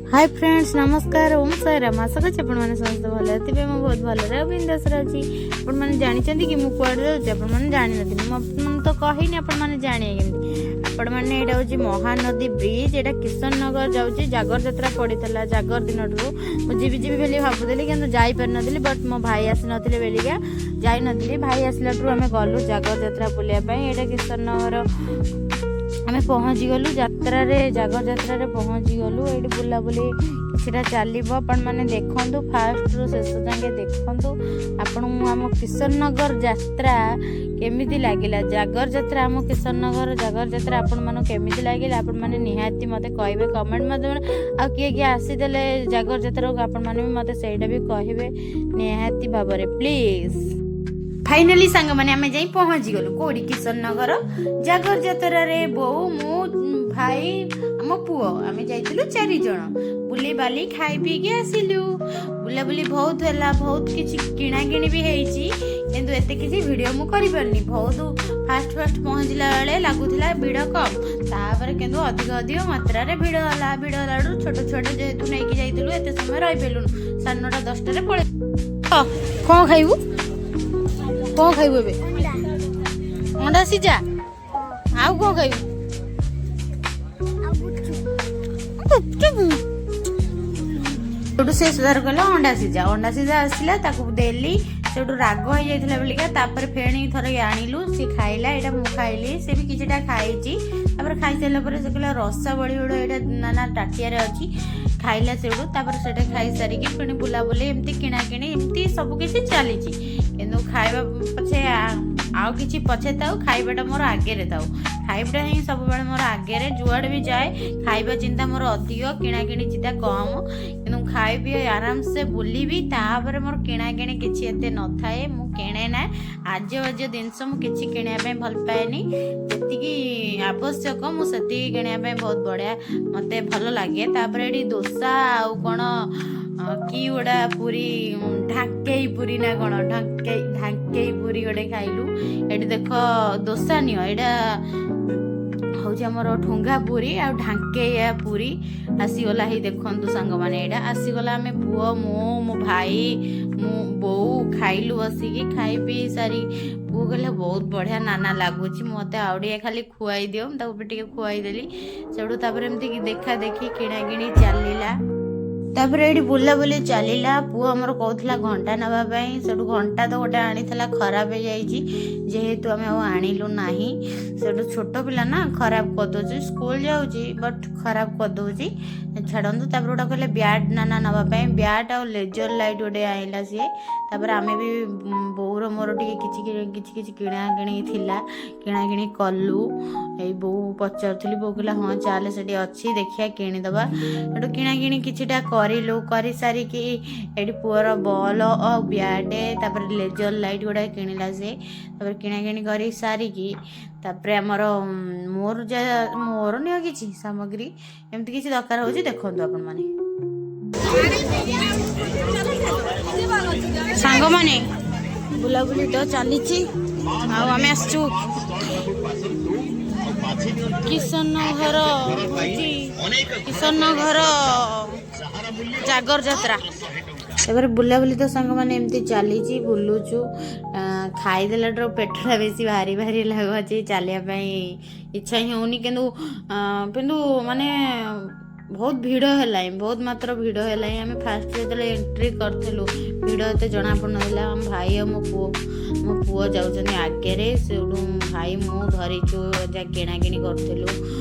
High friends, ନମସ୍କାର, ଓମ୍ ସାଇରାମ। ଆଶା କରୁଛି ଆପଣମାନେ ସମସ୍ତେ ଭଲରେ ଥିବେ। ମୁଁ ବହୁତ ଭଲରେ ଆଉ ବିନ୍ଦାସରେ ଅଛି। ଆପଣମାନେ ଜାଣିଛନ୍ତି କି ମୁଁ କୁଆଡ଼େ ଯାଉଛି? ଆପଣମାନେ ଜାଣିନଥିବେ। ମୁଁ ଆପଣମାନଙ୍କୁ ତ କହିନି, ଆପଣମାନେ ଜାଣିବେ କେମିତି? ଆପଣମାନେ, ଏଇଟା ହେଉଛି ମହାନଦୀ ବ୍ରିଜ୍। ଏଇଟା କିଶନ ନଗର ଯାଉଛି। ଜାଗର ଯାତ୍ରା ପଡ଼ିଥିଲା। ଜାଗର ଦିନଠୁ ମୁଁ ଯିବି ଯିବି ବୋଲି ଭାବୁଥିଲି, କିନ୍ତୁ ଯାଇପାରିନଥିଲି। ବଟ୍ ମୋ ଭାଇ ଆସିନଥିଲେ ବେଲିକା ଯାଇନଥିଲି। ଭାଇ ଆସିଲାଠୁ ଆମେ ଗଲୁ ଜାଗର ଯାତ୍ରା ବୁଲିବା ପାଇଁ। ଏଇଟା କିଶନ ନଗର। ଆମେ ପହଞ୍ଚିଗଲୁ ଯାତ୍ରାରେ, ଜାଗର ଯାତ୍ରାରେ ପହଞ୍ଚିଗଲୁ। ଏଇଠି ବୁଲାବୁଲି କିଛିଟା ଚାଲିବ। ଆପଣମାନେ ଦେଖନ୍ତୁ, ଫାଷ୍ଟରୁ ଶେଷ ଯାକେ ଦେଖନ୍ତୁ। ଆପଣଙ୍କୁ ଆମ କିଶନନଗର ଯାତ୍ରା କେମିତି ଲାଗିଲା? ଜାଗର ଯାତ୍ରା, ଆମ କିଶନନଗର ଜାଗର ଯାତ୍ରା ଆପଣମାନଙ୍କୁ କେମିତି ଲାଗିଲା, ଆପଣମାନେ ନିହାତି ମୋତେ କହିବେ କମେଣ୍ଟ ମାଧ୍ୟମରେ। ଆଉ କିଏ କିଏ ଆସିଥିଲେ ଜାଗର ଯାତ୍ରାକୁ, ଆପଣମାନେ ବି ମୋତେ ସେଇଟା ବି କହିବେ ନିହାତି ଭାବରେ, ପ୍ଲିଜ୍। ଫାଇନାଲି ସାଙ୍ଗମାନେ, ଆମେ ଯାଇ ପହଞ୍ଚିଗଲୁ କୋଉଠି? କିଶନନଗର ଜାଗର ଯାତ୍ରାରେ। ବୋଉ, ମୁଁ, ଭାଇ, ଆମ ପୁଅ, ଆମେ ଯାଇଥିଲୁ ଚାରି ଜଣ। ବୁଲି ବାଲି ଖାଇ ପିଇକି ଆସିଲୁ। ବୁଲାବୁଲି ବହୁତ ହେଲା, ବହୁତ କିଛି କିଣାକିଣି ବି ହେଇଛି, କିନ୍ତୁ ଏତେ କିଛି ଭିଡ଼ିଓ ମୁଁ କରିପାରିନି। ବହୁତ ଫାଷ୍ଟ ଫାଷ୍ଟ ପହଞ୍ଚିଲା ବେଳେ ଲାଗୁଥିଲା ଭିଡ଼ କମ୍, ତାପରେ କିନ୍ତୁ ଅଧିକ ଅଧିକ ମାତ୍ରାରେ ଭିଡ଼ ହେଲା। ଭିଡ଼ ହେଲାଠୁ ଛୋଟ ଛୁଆଟା ଯେହେତୁ ନେଇକି ଯାଇଥିଲୁ, ଏତେ ସମୟ ରହିପାରିଲୁନୁ। 9:30 10ଟାରେ ପଳେଇ। କଣ ଖାଇବୁ? କଣ ଖାଇବୁ ଏବେ? ଅଣ୍ଡା ସିଝା। ଆଉ କଣ ଖାଇବୁ? ଗୁପଚୁପ। ସେଠୁ ସେ ସୁଧାର କଲା ଅଣ୍ଡା ସିଝା। ଅଣ୍ଡା ସିଝା ଆସିଲା, ତାକୁ ଦେଲି। ସେଠୁ ରାଗ ହେଇଯାଇଥିଲା ବୋଲିକା ତାପରେ ଫେଣି ଥରେ ଆଣିଲୁ, ସେ ଖାଇଲା। ଏଇଟା ମୁଁ ଖାଇଲି, ସେ ବି କିଛିଟା ଖାଇଛି। ତାପରେ ଖାଇସାରିଲା ପରେ ସେ କହିଲା ରସାବଳି ଗୁଡ଼ ଏଇଟା ନା ନା ତାଟିଆରେ ଅଛି, ଖାଇଲା ସେଠୁ। ତାପରେ ସେଇଟା ଖାଇସାରିକି ପୁଣି ବୁଲାବୁଲି, ଏମିତି କିଣାକିଣି, ଏମିତି ସବୁ କିଛି ଚାଲିଛି। କିନ୍ତୁ ଖାଇବା ପଛେ ଆଉ କିଛି ପଛେ ଥାଉ, ଖାଇବାଟା ମୋର ଆଗରେ ଥାଉ। ଖାଇବାଟା ହିଁ ସବୁବେଳେ ମୋର ଆଗରେ। ଯୁଆଡ଼େ ବି ଯାଏ, ଖାଇବା ଚିନ୍ତା ମୋର ଅଧିକ, କିଣାକିଣି ଚିନ୍ତା କମ୍। କିନ୍ତୁ ଖାଇବି, ଆରାମସେ ବୁଲିବି, ତାପରେ ମୋର କିଣାକିଣି କିଛି ଏତେ ନଥାଏ। ମୁଁ କିଣେ ନା, ଆଜ୍ୟ ବାଜ୍ୟ ଜିନିଷ ମୁଁ କିଛି କିଣିବା ପାଇଁ ଭଲ ପାଏନି। ଯେତିକି ଆବଶ୍ୟକ ମୁଁ ସେତିକି କିଣିବା ପାଇଁ ବହୁତ ବଢ଼ିଆ ମୋତେ ଭଲ ଲାଗେ। ତାପରେ ଏଠି ଦୋସା ଆଉ କ'ଣ କି ଗୋଟା ପୁରୀ, ଢାଙ୍କେଇ ପୁରୀ ନା କ'ଣ, ଢାଙ୍କେଇ ଢାଙ୍କେଇ ପୁରୀ ଗୋଟେ ଖାଇଲୁ। ଏଠି ଦେଖ, ଦୋସା ନିଅ। ଏଇଟା ହଉଛି ଆମର ଠୁଙ୍ଗା ପୁରୀ ଆଉ ଢାଙ୍କେଇଆ ପୁରୀ ଆସିଗଲା। ହେଇ ଦେଖନ୍ତୁ ସାଙ୍ଗମାନେ, ଏଇଟା ଆସିଗଲା। ଆମେ ପୁଅ, ମୁଁ, ମୋ ଭାଇ, ମୁଁ, ବୋଉ ଖାଇଲୁ ବସିକି। ଖାଇ ପିଇ ସାରି ପୁଅ କହିଲା, "ବହୁତ ବଢ଼ିଆ ନାନା ଲାଗୁଛି, ମୋତେ ଆଉ ଟିକେ ଖାଲି ଖୁଆଇ ଦିଅ।" ମୁଁ ତାକୁ ବି ଟିକେ ଖୁଆଇଦେଲି ସେଠୁ। ତାପରେ ଏମିତି ଦେଖା ଦେଖି କିଣାକିଣି ଚାଲିଲା। ତାପରେ ଏଇଠି ବୁଲାବୁଲି ଚାଲିଲା। ପୁଅ ଆମର କହୁଥିଲା ଘଣ୍ଟା ନେବା ପାଇଁ। ସେଠୁ ଘଣ୍ଟା ତ ଗୋଟେ ଆଣିଥିଲା, ଖରାପ ହେଇଯାଇଛି ଯେହେତୁ ଆମେ ଆଉ ଆଣିଲୁ ନାହିଁ। ସେଠୁ ଛୋଟ ପିଲା ନା, ଖରାପ କରିଦେଉଛି। ସ୍କୁଲ ଯାଉଛି, ବଟ୍ ଖରାପ କରିଦେଉଛି। ଛାଡ଼ନ୍ତୁ। ତାପରେ ଗୋଟେ କହିଲେ ବ୍ୟାଟ୍ ନାନା ନେବା ପାଇଁ। ବ୍ୟାଟ୍ ଆଉ ଲେଜର ଲାଇଟ୍ ଗୋଟେ ଆଣିଲା ସିଏ। ତାପରେ ଆମେ ବି ବୋଉର ମୋର ଟିକେ କିଛି କିଛି କିଛି କିଣାକିଣି ଥିଲା, କିଣାକିଣି କଲୁ। ଏଇ ବୋଉ ପଚାରୁଥିଲି, ବୋଉ କହିଲା, "ହଁ, ଚାଲେ, ସେଠି ଅଛି, ଦେଖିବା, କିଣିଦେବା।" ସେଠୁ କିଣାକିଣି କିଛିଟା କରିଲୁ। କରିସାରିକି ଏଠି ପୁଅର ବଲ୍ ଆଉ ବ୍ୟାଟ୍, ତାପରେ ଲେଜର ଲାଇଟ୍ ଗୁଡ଼ାକ କିଣିଲା ସେ। ତାପରେ କିଣାକିଣି କରି ସାରିକି ତାପରେ ଆମର ମୋର ଯାହା ମୋର ନିଅ କିଛି ସାମଗ୍ରୀ ଏମିତି କିଛି ଦରକାର ହେଉଛି। ଦେଖନ୍ତୁ ଆପଣମାନେ। ସାଙ୍ଗମାନେ, ବୁଲାବୁଲି ତ ଚାଲିଛି ଆଉ ଆମେ ଆସିଛୁ କିଶନ ଘର, ହଉଛି କିଶନ ଘର ଜାଗର ଯାତ୍ରା। ତାପରେ ବୁଲାବୁଲି ତ ସାଙ୍ଗମାନେ ଏମିତି ଚାଲିଛି, ବୁଲୁଛୁ। ଖାଇଦେଲାଠାରୁ ପେଟଟା ବେଶୀ ଭାରି ଭାରି ଲାଗୁଛି, ଚାଲିବା ପାଇଁ ଇଚ୍ଛା ହିଁ ହେଉନି। କିନ୍ତୁ ମାନେ ବହୁତ ଭିଡ଼ ହେଲାଣି, ବହୁତ ମାତ୍ର ଭିଡ଼ ହେଲାଣି। ଆମେ ଫାଷ୍ଟ ଯେତେବେଳେ ଏଣ୍ଟ୍ରି କରିଥିଲୁ, ଭିଡ଼ ଏତେ ଜଣା ପଡ଼ୁନଥିଲା। ଆମ ଭାଇ ଆଉ ମୋ ପୁଅ ଯାଉଛନ୍ତି ଆଗରେ। ସେଇଠୁ ଭାଇ ମୁଁ ଧରିଛୁ, ଯାହା କିଣାକିଣି କରୁଥିଲୁ।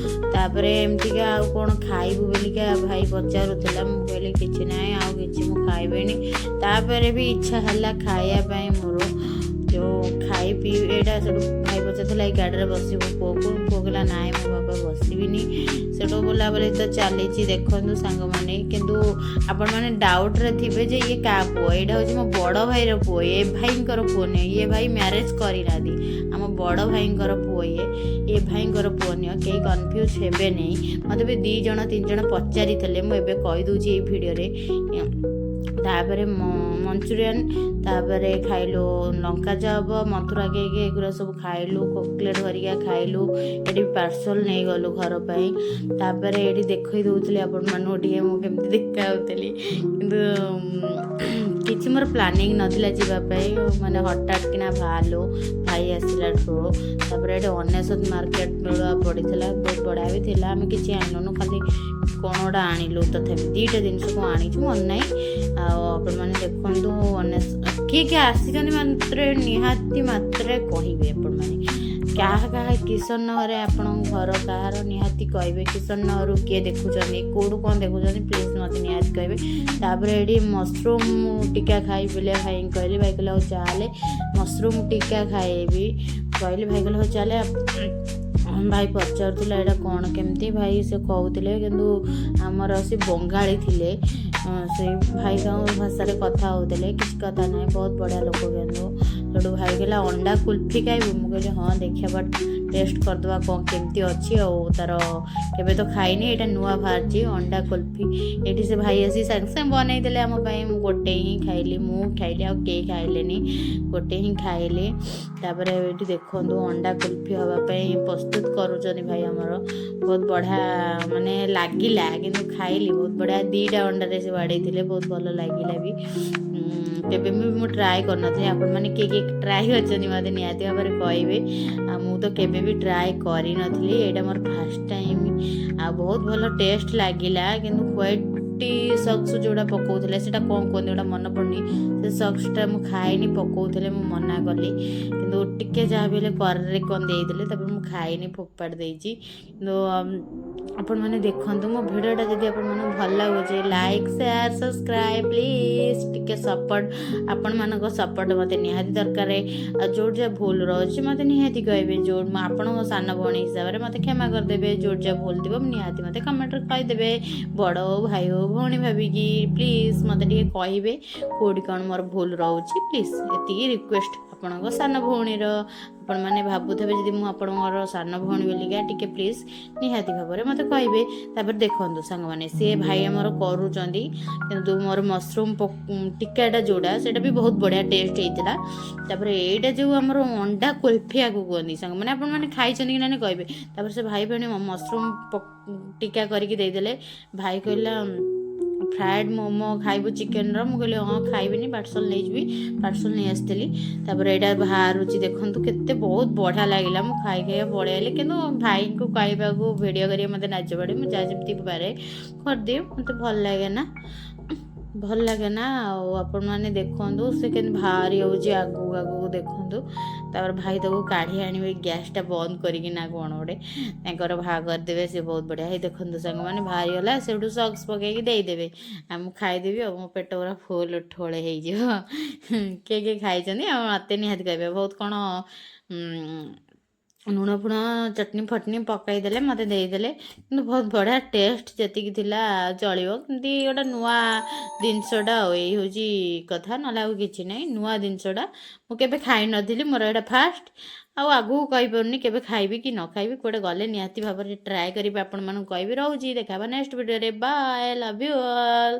ତାପରେ ଏମିତିକା ଆଉ କ'ଣ ଖାଇବୁ ବୋଲିକା ଭାଇ ପଚାରୁଥିଲା। ମୁଁ କହିଲି, କିଛି ନାହିଁ, ଆଉ କିଛି ମୁଁ ଖାଇବିନି। ତାପରେ ବି ଇଚ୍ଛା ହେଲା ଖାଇବା ପାଇଁ ମୋର। ଯେଉଁ ଖାଇ ପିଇ ଏଇଟା, ସେଠୁ ଭାଇ ପଚାରୁଥିଲା, "ଏଇ ଗାଡ଼ିରେ ବସିବୁ ପୁଅକୁ?" ପୁଅ କହିଲା, "ନାଇଁ, ମୋ ବାବା ବସିବିନି।" ସେଠୁ ବୁଲାବୁଲି ତ ଚାଲିଛି। ଦେଖନ୍ତୁ ସାଙ୍ଗମାନେ, କିନ୍ତୁ ଆପଣମାନେ ଡାଉଟ୍ରେ ଥିବେ ଯେ ଇଏ କାହା ପୁଅ? ଏଇଟା ହେଉଛି ମୋ ବଡ଼ ଭାଇର ପୁଅ, ଏ ଭାଇଙ୍କର ପୁଅ ନୁହେଁ। ଇଏ ଭାଇ ମ୍ୟାରେଜ୍ କରିନାହାନ୍ତି। ଆମ ବଡ଼ ଭାଇଙ୍କର ପୁଅ ଇଏ, ଏ ଭାଇଙ୍କର ପୁଅ ନୁହେଁ। କେହି କନଫ୍ୟୁଜ୍ ହେବେ ନାହିଁ। ମୋତେ ବି ଦୁଇ ଜଣ ତିନି ଜଣ ପଚାରିଥିଲେ। ମୁଁ ଏବେ କହିଦେଉଛି ଏଇ ଭିଡ଼ିଓରେ। ତାପରେ ମଞ୍ଚୁରିଆନ୍, ତାପରେ ଖାଇଲୁ ଲଙ୍କା ଚପ୍, ମଥୁରା କେକ୍, ଏଗୁଡ଼ା ସବୁ ଖାଇଲୁ। କକଲେଟ୍ ହରିକା ଖାଇଲୁ। ଏଠି ପାର୍ସଲ ନେଇଗଲୁ ଘର ପାଇଁ। ତାପରେ ଏଠି ଦେଖେଇ ଦେଉଥିଲି ଆପଣମାନଙ୍କୁ ଟିକେ ମୁଁ କେମିତି ଦେଖାଯାଉଥିଲି। କିନ୍ତୁ କିଛି ମୋର ପ୍ଲାନିଂ ନଥିଲା ଯିବା ପାଇଁ, ମାନେ ହଠାତ୍ କିନା ବାହାରିଲୁ ଭାଇ ଆସିଲାଠୁ। ତାପରେ ଏଠି 99 ମାର୍କେଟ ମେଳା ପଡ଼ିଥିଲା, ବହୁତ ବଢ଼ିଆ ବି ଥିଲା। ଆମେ କିଛି ଆଣିଲୁନୁ, ଖାଲି କ'ଣ ଗୋଟେ ଆଣିଲୁ। ତଥାପି ଦୁଇଟା ଜିନିଷ କ'ଣ ଆଣିଛୁ ମନେ ନାହିଁ। ଆଉ ଆପଣମାନେ ଦେଖନ୍ତୁ, କିଏ କିଏ ଆସିଛନ୍ତି ମାତ୍ରେ ନିହାତି ମାତ୍ରାରେ କହିବେ ଆପଣମାନେ। କାହା କାହା କିଶନ ନଗରରେ ଆପଣଙ୍କ ଘର କାହାର, ନିହାତି କହିବେ। କିଶନ ନଗରରୁ କିଏ ଦେଖୁଛନ୍ତି, କେଉଁଠୁ କ'ଣ ଦେଖୁଛନ୍ତି, ପ୍ଲିଜ୍ ମୋତେ ନିହାତି କହିବେ। ତାପରେ ଏଠି ମସରୁମ୍ ଟିକା ଖାଇବି ବୋଲି ଭାଇଙ୍କୁ କହିଲି। ଭାଇ କହିଲେ, ହଉ ଚାଲେ ମସରୁମ୍ ଟିକା ଖାଇବି କହିଲି। ଭାଇ କହିଲେ, ହଉ ଚାଲେ। ଭାଇ ପଚାରୁଥିଲା ଏଇଟା କ'ଣ କେମିତି, ଭାଇ ସେ କହୁଥିଲେ। କିନ୍ତୁ ଆମର ସେ ବଙ୍ଗାଳୀ ଥିଲେ, ସେଇ ଭାଇ ତାଙ୍କ ଭାଷାରେ କଥା ହେଉଥିଲେ। କିଛି କଥା ନାହିଁ, ବହୁତ ବଢ଼ିଆ ଲୋକ। କିନ୍ତୁ ସେଠୁ ଭାଇ କହିଲା, ଅଣ୍ଡା କୁଲଫି ଖାଇବୁ? ମୁଁ କହିଲି, ହଁ, ଦେଖିବା, ବଟ୍ ଟେଷ୍ଟ କରିଦେବା କ'ଣ କେମିତି ଅଛି। ଆଉ ତାର କେବେ ତ ଖାଇନି, ଏଇଟା ନୂଆ ବାହାରିଛି ଅଣ୍ଡା କୁଲଫି। ଏଇଠି ସେ ଭାଇ ଆସି ସାଙ୍ଗେ ସାଙ୍ଗେ ବନେଇଦେଲେ ଆମ ପାଇଁ। ମୁଁ ଗୋଟେ ହିଁ ଖାଇଲି, ମୁଁ ଖାଇଲି, ଆଉ କେହି ଖାଇଲେନି, ଗୋଟେ ହିଁ ଖାଇଲି। ତାପରେ ଏଇଠି ଦେଖନ୍ତୁ, ଅଣ୍ଡା କୁଲଫି ହେବା ପାଇଁ ପ୍ରସ୍ତୁତ କରୁଛନ୍ତି ଭାଇ ଆମର। ବହୁତ ବଢ଼ିଆ ମାନେ ଲାଗିଲା, କିନ୍ତୁ ଖାଇଲି, ବହୁତ ବଢ଼ିଆ। ଦୁଇଟା ଅଣ୍ଡାରେ ସେ ବାଡ଼େଇଥିଲେ, ବହୁତ ଭଲ ଲାଗିଲା ବି। କେବେ ବି ମୁଁ ଟ୍ରାଏ କରିନଥିଲି। ଆପଣମାନେ କିଏ କିଏ ଟ୍ରାଏ କରିଛନ୍ତି, ମୋତେ ନିହାତି ଭାବରେ କହିବେ। ଆଉ ମୁଁ ତ କେବେ ବି ଟ୍ରାଏ କରିନଥିଲି, ଏଇଟା ମୋର ଫାର୍ଷ୍ଟ ଟାଇମ୍। ଆଉ ବହୁତ ଭଲ ଟେଷ୍ଟ ଲାଗିଲା। କିନ୍ତୁ ହ୍ୱାଇଟ୍ ସକ୍ସ ଯେଉଁଟା ପକାଉଥିଲେ, ସେଇଟା କ'ଣ କୁହନ୍ତି ଯେଉଁଟା ମନେ ପଡ଼ୁନି, ସେ ସକ୍ସଟା ମୁଁ ଖାଇନି। ପକାଉଥିଲେ, ମୁଁ ମନା କଲି। କିନ୍ତୁ ଟିକେ ଯାହା ବି ହେଲେ କରରେ କ'ଣ ଦେଇଥିଲେ, ତାପରେ ମୁଁ ଖାଇନି, ଫୋପାଡ଼ି ଦେଇଛି। କିନ୍ତୁ ଆପଣମାନେ ଦେଖନ୍ତୁ, ମୋ ଭିଡ଼ିଓଟା ଯଦି ଆପଣମାନଙ୍କୁ ଭଲ ଲାଗୁଛି, ଲାଇକ୍, ସେୟାର, ସବସ୍କ୍ରାଇବ୍ ପ୍ଲିଜ୍। ଟିକେ ସପୋର୍ଟ, ଆପଣମାନଙ୍କ ସପୋର୍ଟ ମୋତେ ନିହାତି ଦରକାର। ଆଉ ଯେଉଁଠି ଯାହା ଭୁଲ ରହୁଛି, ମୋତେ ନିହାତି କହିବେ। ଯେଉଁ ମୁଁ ଆପଣଙ୍କ ସାନ ଭଉଣୀ ହିସାବରେ, ମୋତେ କ୍ଷମା କରିଦେବେ। ଯେଉଁଠି ଯାହା ଭୁଲ ଥିବ, ନିହାତି ମୋତେ କମେଣ୍ଟରେ କହିଦେବେ। ବଡ଼ ହଉ, ଭାଇ ହଉ, ଭଉଣୀ ଭାବିକି ପ୍ଲିଜ୍ ମୋତେ ଟିକେ କହିବେ କେଉଁଠି କ'ଣ ମୋର ଭୁଲ ରହୁଛି। ପ୍ଲିଜ୍, ଏତିକି ରିକ୍ୱେଷ୍ଟ ଆପଣଙ୍କ ସାନ ଭଉଣୀର। ଆପଣମାନେ ଭାବୁଥିବେ ଯଦି ମୁଁ ଆପଣଙ୍କର ସାନ ଭଉଣୀ ବୋଲିକା, ଟିକେ ପ୍ଲିଜ୍ ନିହାତି ଭାବରେ ମୋତେ କହିବେ। ତାପରେ ଦେଖନ୍ତୁ ସାଙ୍ଗମାନେ, ସିଏ ଭାଇ ଆମର କରୁଛନ୍ତି। କିନ୍ତୁ ମୋର ମସରୁମ୍ ଟିକାଟା ଯେଉଁଟା, ସେଇଟା ବି ବହୁତ ବଢ଼ିଆ ଟେଷ୍ଟ ହେଇଥିଲା। ତାପରେ ଏଇଟା ଯେଉଁ ଆମର ଅଣ୍ଡା କୁଲଫିଆକୁ କୁହନ୍ତି, ସାଙ୍ଗମାନେ, ଆପଣମାନେ ଖାଇଛନ୍ତି କି ନା କହିବେ। ତାପରେ ସେ ଭାଇ ଭଉଣୀ ମସରୁମ୍ ଟିକା କରିକି ଦେଇଦେଲେ। ଭାଇ କହିଲା, ଫ୍ରାଏଡ଼ ମୋମୋ ଖାଇବୁ ଚିକେନର? ମୁଁ କହିଲି, ହଁ, ଖାଇବିନି, ପାର୍ସଲ ନେଇଯିବି। ପାର୍ସଲ ନେଇ ଆସିଥିଲି। ତାପରେ ଏଇଟା ବାହାରୁଛି, ଦେଖନ୍ତୁ କେତେ ବହୁତ ବଢ଼ିଆ ଲାଗିଲା। ମୁଁ ଖାଇ ଖାଇ ପଳେଇ ଆଇଲି। କିନ୍ତୁ ଭାଇଙ୍କୁ କହିବାକୁ ଭିଡ଼ିଓ କରିବା ମୋତେ ଲାଜ ପଡ଼େ। ମୁଁ ଯାହା ଯେମିତି ପାରେ କରିଦିଏ, ମୋତେ ଭଲ ଲାଗେ ନା, ଭଲ ଲାଗେ ନା। ଆଉ ଆପଣମାନେ ଦେଖନ୍ତୁ, ସେ କେମିତି ବାହାରି ହେଉଛି ଆଗକୁ ଆଗକୁ ଦେଖନ୍ତୁ। ତାପରେ ଭାଇ ତାକୁ କାଢ଼ି ଆଣିବେ, ଗ୍ୟାସ୍ଟା ବନ୍ଦ କରିକି ନା କ'ଣ ଗୋଟେ ତାଙ୍କର ବାହାର କରିଦେବେ ସେ। ବହୁତ ବଢ଼ିଆ ହେଇ ଦେଖନ୍ତୁ ସାଙ୍ଗମାନେ, ବାହାରିଗଲା। ସେଇଠୁ ସକ୍ସ ପକେଇକି ଦେଇଦେବେ ଆଉ ମୁଁ ଖାଇଦେବି, ଆଉ ମୋ ପେଟ ପୁରା ଫୁଲ୍ ଠୋଳେ ହେଇଯିବ। କିଏ କିଏ ଖାଇଛନ୍ତି ଆଉ ମୋତେ ନିହାତି କହିବେ। ବହୁତ କ'ଣ ଲୁଣ ଫୁଣ, ଚଟଣି ଫଟନି ପକାଇଦେଲେ, ମୋତେ ଦେଇଦେଲେ। କିନ୍ତୁ ବହୁତ ବଢ଼ିଆ ଟେଷ୍ଟ ଯେତିକି ଥିଲା ଚଳିବ, କେମିତି ଗୋଟେ ନୂଆ ଜିନିଷଟା। ଆଉ ଏଇ ହେଉଛି କଥା, ନହେଲେ ଆଉ କିଛି ନାହିଁ। ନୂଆ ଜିନିଷଟା ମୁଁ କେବେ ଖାଇନଥିଲି, ମୋର ଏଇଟା ଫାଷ୍ଟ। ଆଉ ଆଗକୁ କହିପାରୁନି କେବେ ଖାଇବି କି ନ ଖାଇବି। କୁଆଡ଼େ ଗଲେ ନିହାତି ଭାବରେ ଟ୍ରାଏ କରିବି, ଆପଣମାନଙ୍କୁ କହିବି। ରହୁଛି, ଦେଖା ହେବା ନେକ୍ସଟ ଭିଡ଼ିଓରେ। Bye, love you all.